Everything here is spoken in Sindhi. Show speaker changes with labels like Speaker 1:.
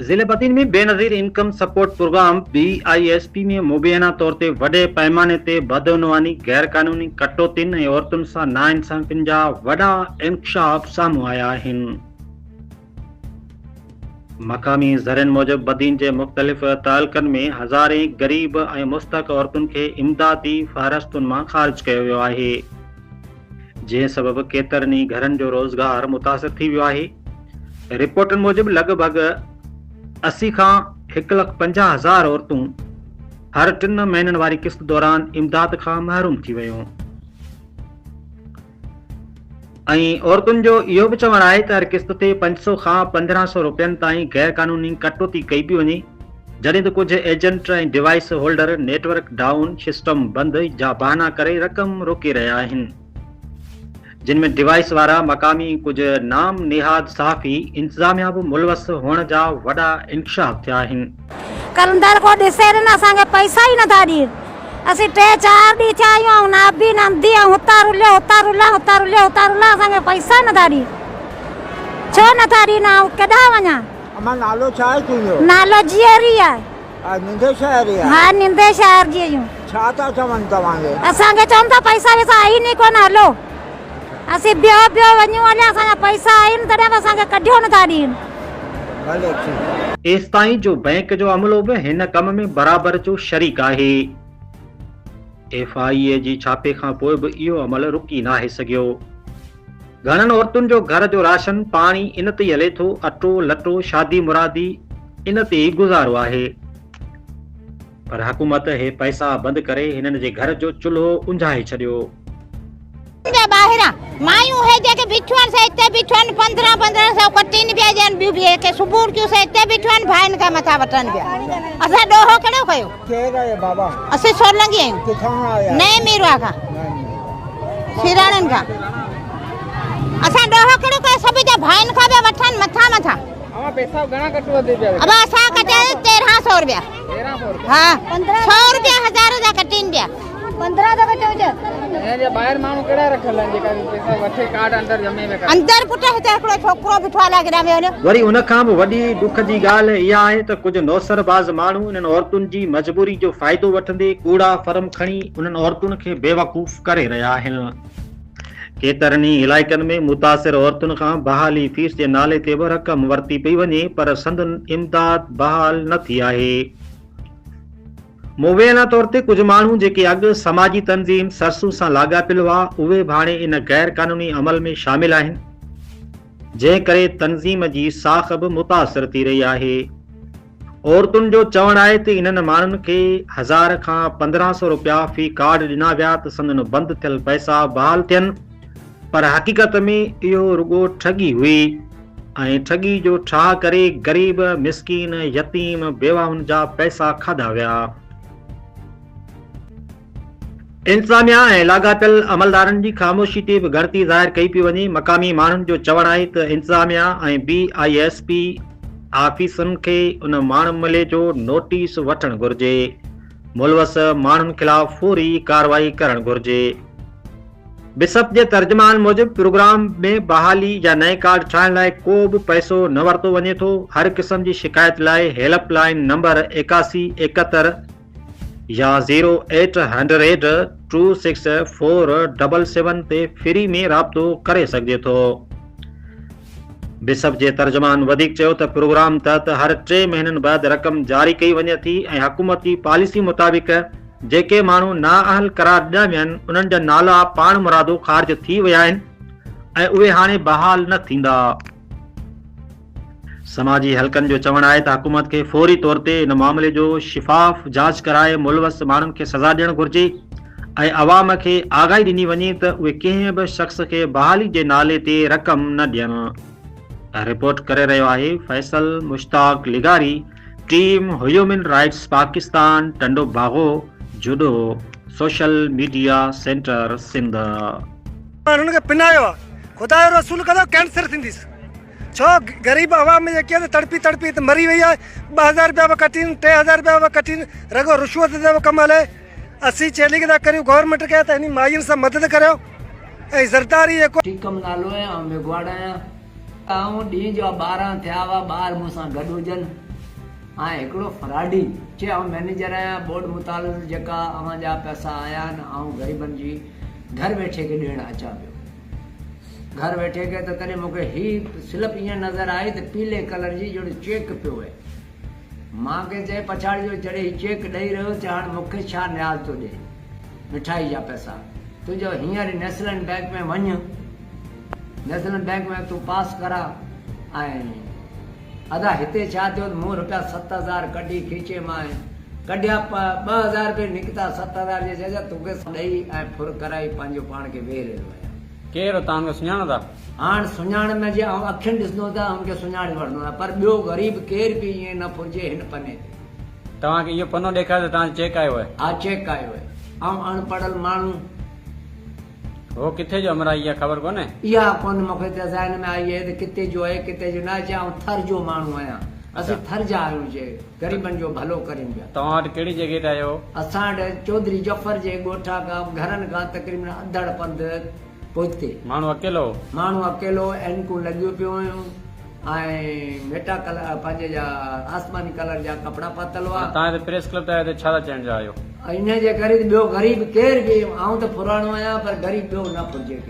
Speaker 1: ضلعي Badin ۾ Benazir income support programme, B I S P, ۾ مبينا طور تي وڏي پئماني تي بدعنواني، غيرقانوني ڪٽوتين ۽ عورتن سان ناانصافين جا وڏا انڪشاف سامهون آيا آهن. مقامي ذريعن موجب بدين جي مختلف تعلقن ۾ هزارين غريب ۽ مستحق عورتن کي امدادي فهرستن مان خارج ڪيو ويو آهي. جنهن سبب ڪيترن ئي گهرن جو روزگار متاثر ٿي ويو آهي. رپورٽن موجب لڳ ڀڳ 80 کان هڪ لک 50 هزار عورتون هر ٽن مهينن واري قسط دوران امداد کان محروم ٿي ويون ۽ عورتن جو اهو به چوڻ آهي ته هر قسط تي 500 کان 1500 رپين تائين غير قانوني ڪٽوتي ڪئي پئي وڃي جڏهن ته ڪجهه agent ۽ device holder network down, system بند جا بهانا ڪري رقم روڪي رهيا آهن. جن ۾ ڊوائيس وارا مقامي ڪجهه نام نهاد صحافي انتظاميا به ملوث هئڻ جا وڏا انڪشاف ٿيا آهن.
Speaker 2: قلندر ڪو ڏسي نه اسان کي پئسا ئي نٿا ڏين اسين ٽي چار ڏينهن ٿيا آهيون آئون نابي نه انڌي آهيون هتان رليو هتان رلان هتان رليو هتان رلان اسان کي پئسا نٿا ڏين ڇو نٿا ڏين آئون ڪيڏانهن وڃان.
Speaker 3: امان نالو ڇا آهي تنهنجو؟
Speaker 2: نالو جيئري آهي.
Speaker 3: ها نندي شهر جي آهي.
Speaker 2: ها نندي شهر جي آهيون.
Speaker 3: ڇا ٿا چون توهان کي؟
Speaker 2: اسان کي چون ٿا پئسا وئسا آهن ئي ڪونه هلو. اسين ٻيو ٻيو وڃون هليا اسان جا پئسا آهن تڏهن به اسان کي ڪڍيو نٿا ڏين.
Speaker 3: ڀلي ٺيڪ.
Speaker 1: ايستائين جو بئنڪ جو عملو به هن ڪم ۾ برابر جو شريڪ آهي. ايف I اي جي ڇاپي کان پوء به اهو عمل رڪي ناهي سگهيو. گهڻن عورتن جو گهر جو راشن پاڻي ان تي ئي هلي ٿو، اٽو، لٽو، شادي مرادي ان تي ئي گذارو آهي. پر حڪومت هي پئسا بند ڪري هنن جي گهر جو چلهو اونجهائي ڇڏيو.
Speaker 4: جا ٻاهران مايون هي جيڪي بيٺيون آهن سي هتي بيٺيون آهن پندرهن پندرهن سو ڪٽين پيا ڏين ٻيون به هيڪي صبح ڪيون سي هتي بيٺيون آهن ڀائن کان مٿا وٺن پيا اسان ڏوهو ڪهڙو ڪيو.
Speaker 3: ڪير آهي بابا؟
Speaker 4: اسين سولنگي آهيون.
Speaker 3: ڪٿان آيا آهيو؟
Speaker 4: نئين ميرواهه کان. سيراڻين کان. اسان ڏوهه ڪهڙو ڪيو سڀ جا ڀائن کان پيا وٺن مٿان مٿان.
Speaker 5: اوهان پئسا گهڻا ڪٽو ٿي پيا؟
Speaker 4: ابا اسان ڪٽيا 1300 روپيا.
Speaker 5: 1300 روپيا؟
Speaker 4: ها 100 روپيا هزار جا ڪٽين پيا.
Speaker 2: 15 ٿا ڪٽيو هجي.
Speaker 5: هن جا ٻاهر ماڻهو ڪهڙا رکيل آهن جيڪا پئسا وٺي ڪارڊ اندر جمعي ۾ ڪري.
Speaker 4: اندر پٽ هتي هڪڙو ڇوڪرو بيٺو آهي الائي ڪيڏانهن ويو هليو.
Speaker 1: وري ان کان به وڏي ڏک جي ڳالهه اها آهي ته ڪجهه نوسر باز ماڻهو انهن عورتن جي مجبوري جو فائدو وٺندي ڪوڙا فرم کڻي انهن عورتن کي بيوقوف ڪري رهيا آهن. ڪيترن ئي علائقن ۾ متاثر عورتن کان بحالي فيس جي نالي تي به رقم ورتي پئي وڃي پر سندن امداد بحال نه ٿي آهي. مبينا طور تي ڪجهه ماڻهو جيڪي اڳ سماجي تنظيم سرسون سان لاڳاپيل هئا اهي به هاڻي ان غير قانوني عمل ۾ شامل آهن جنهن ڪري تنظيم جي ساک به متاثر ٿي رهي آهي. عورتن جو چوڻ آهي ته انهن ماڻهن کي هزار کان 15 سو رپيا في ڪارڊ ڏنا ويا ته سندن بند ٿيل پئسا بحال ٿين پر حقيقت ۾ اهو رڳو ٺڳي هئي ۽ ٺڳي جو ٺاهه ڪري غريب، مسڪين، يتيم، بيواهن جا پئسا کاڌا ويا. انتظاميا ۽ لاڳاپيل عملدارن جي خاموشي تي به ڳڻتي ظاهر ڪئي پئي وڃي. مقامي ماڻهن جو چوڻ آهي ته انتظاميا ۽ بي I S P آفيسن کي ان معاملي جو نوٽيس وٺڻ گهرجي، ملوث ماڻهن خلاف فوري ڪارروائي ڪرڻ گهرجي. بسپ جي ترجمان موجب پروگرام ۾ بحالي يا نئين ڪارڊ ٺاهڻ لاء ڪو به پئسو نه ورتو وڃي ٿو، هر قسم جي شڪايت لاء هيلپ لائين نمبر 81 71 يا zero eight hundred two six four double seven تي فري ۾ رابطو ڪري سگهجي ٿو. بسپ جي ترجمان وڌيڪ چيو ته پروگرام تحت هر ٽي مهينن بعد رقم جاري ڪئي وڃي ٿي ۽ حڪومتي پاليسي مطابق جيڪي ماڻهو نااهل قرار ڏنا ويا آهن انهن جا نالا پاڻمرادو خارج ٿي ويا آهن ۽ اهي هاڻي بحال نه ٿيندا. سماجي حلقن جو چوڻ آهي ته حڪومت کي فوري طور تي ان معاملي جو شفاف جاچ ڪرائي ملوث ماڻهن کي سزا ڏيڻ گهرجي ۽ عوام کي آگاهي ڏني وڃي ته اهي ڪنهن به شخص کي بحالي جي نالي تي رقم نه ڏين. رپورٽ ڪري رهيو آهي فيصل مشتاق لغاري team human rights Pakistan Tando Bago Jhuddo social media centre Sindh.
Speaker 6: ماڻهن کي پنايو آ خدا جو رسول ڪندو ڪينسر ٿينديس ڇو غريب عوام جيڪي آهي تڙپي تڙپي هت مري وئي آهي 2000 رپيا به ڪٽين 3000 رپيا به ڪٽين رڳو رشوت تي به ڪم هلي اسين چيلنج ٿا ڪريون گورنمينٽ کي ته هن ماين سان مدد ڪريو ۽ زرداري جيڪو.
Speaker 7: ٽيڪم نالو آهي آئون ميگهواڙ آهيان. آئون ڏينهن جا 12 ٿيا هئا ٻار مون سان گڏ هجن. ۽ هڪڙو فراڊي چي آئون مئنيجر آهيان بورڊ متعلق جيڪا اوهان جا پئسا آيا آهن آئون غريبن جي گهر ويٺي کي ڏيڻ اچان پيو گهر ويٺي کي ته تڏهن مونکي هي سلپ ائين نظر آئي ته پيلي ڪلر جي جهڙو چيڪ پيو آهي مان کي چئي پڇاڙي جو جڏهن هي چيڪ ڏئي رهيو چي هاڻ مونکي ڇا نياز ٿو ڏي مٺائي جا پئسا تنهنجو هينئر نيشنل بئنڪ ۾ وڃ نيشنل بئنڪ ۾ تون پاس ڪرا ۽ ادا هتي ڇا ٿيو ته مون رپيا 7000 ڪڍي کيچي مان ڪڍيا 2000 رپيا نڪتا 7000 جي چيس توکي ڏئي ۽ ڦر ڪرائي پنهنجو پاڻ کي ويهي رهيو آهيان.
Speaker 8: ڪير هو توهان کي سڃاڻو ٿا؟
Speaker 7: هاڻ سڃاڻ ۾ جي آئون اکين ڏسندو ته هن کي سڃاڻي وٺندو آهيان پر ٻيو غريب ڪير به ائين نه ڦرجي هن پني تي.
Speaker 8: توهان کي اهو پنو ڏيکاريو ته توهان جو چيڪ آيو آهي.
Speaker 7: ها چيڪ آيو آهي. آئون اڻ پڙهيل ماڻهو.
Speaker 8: هو ڪٿي جو همراهه اها خبر ڪونهي؟
Speaker 7: اها ڪونه مون کي ته ذهن ۾ آئي آهي ته ڪٿي جو آهي ڪٿي جو ناهي چي آئون ٿر جو ماڻهو آهيان اسين ٿر جا آهيون چي غريبن جو ڀلو ڪريون پيا.
Speaker 8: توهان وٽ ڪهڙي جڳهه تي آيو هو؟
Speaker 7: اسان وٽ چوڌري جعفر جي ڳوٺ کان گهرن کان تقريبن اڌڙ پنڌ پوئتي.
Speaker 8: ماڻهو اڪيلو هو؟
Speaker 7: ماڻهو اڪيلو هو عينڪون لڳيون پيون هيون ۽ ميٽا ڪلر پنهنجي جا آسماني ڪلر جا ڪپڙا پاتل هئا.
Speaker 8: توهان هتي پريس ڪلب تي آيو ته ڇا ٿا چئڻ چاهيو؟
Speaker 7: انهيء جي ڪري ته ٻيو غريب ڪير به، آئون ته پراڻو آهيان پر غريب ٻيو نه ڦرجي ڪير.